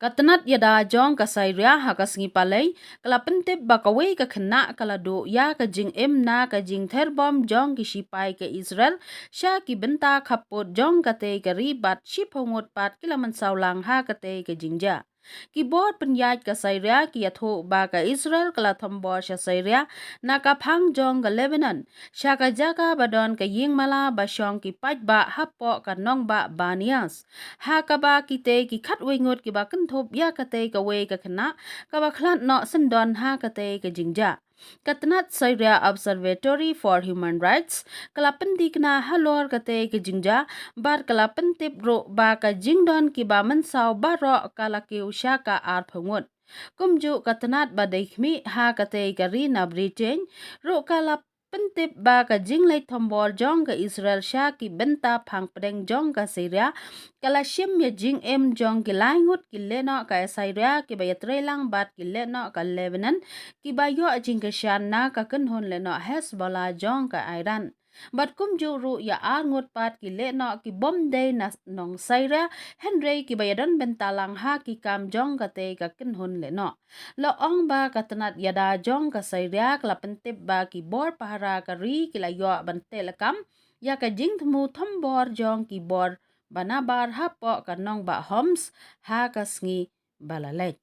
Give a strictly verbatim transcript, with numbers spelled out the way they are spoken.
Ka tnat iada jong ka Syria ha ka sngi Palei ka la pyntip ba kawei ka khynnah ka la duh ïa ka jingim na ka jingther bom jong ki shipai ka Israel sha ki bynta khappud jong katei ka ri bad shiphew ngut pat ki la mynsaw lang ha katei ka jingjia. Ki bor pynïaid ka Syria ki ïathuh ba ka Israel ka la thombor sha Syria na ka phang jong ka Lebanon, sha ka jaka ba don ka ïing mala ba shong ki paidbah hapoh ka nongbah Banias, ha kaba kitei ki khatwei ngut kiba kynthup ïa katei kawei ka khynnah kaba khlad noh syndon ha katei ka jingjia. Ka tnat Syria Observatory for Human Rights ka la pyntikna halor katei ka jingjia bad ka la pyntip ruh ba ka jingdon kiba mynsaw baroh ka la kiew sha ka arphew ngut. Kumjuh ka tnat ba dei khmih ha katei ka ri na Britain ruh ka la pyntip ba ka jingleit thombor jong ka Israel sha ki bynta phang pdeng jong ka Syria ka la shim ïa jingim jong ki lai ngut ki lehnoh ka Syria kiba ïatreilang bad ki lehnoh ka Lebanon kiba ïoh jingkyrshan na ka kynhun lehnoh Hezbollah jong ka Iran. Bad kumjuh ruh ïa ar ngut pat ki lehnoh ki bym dei na nong Syria hynrei kiba ïadon bynta lang ha ki kam jong katei ka kynhun lehnoh. La ong ba ka tnat iada jong ka Syria ka la pyntip ba ki bor pahara ka ri ki la ïoh ban teh lakam ïa ka jingthmu thombor jong ki bor ba nabar hapoh ka nongbah Homs ha ka sngi ba la leit.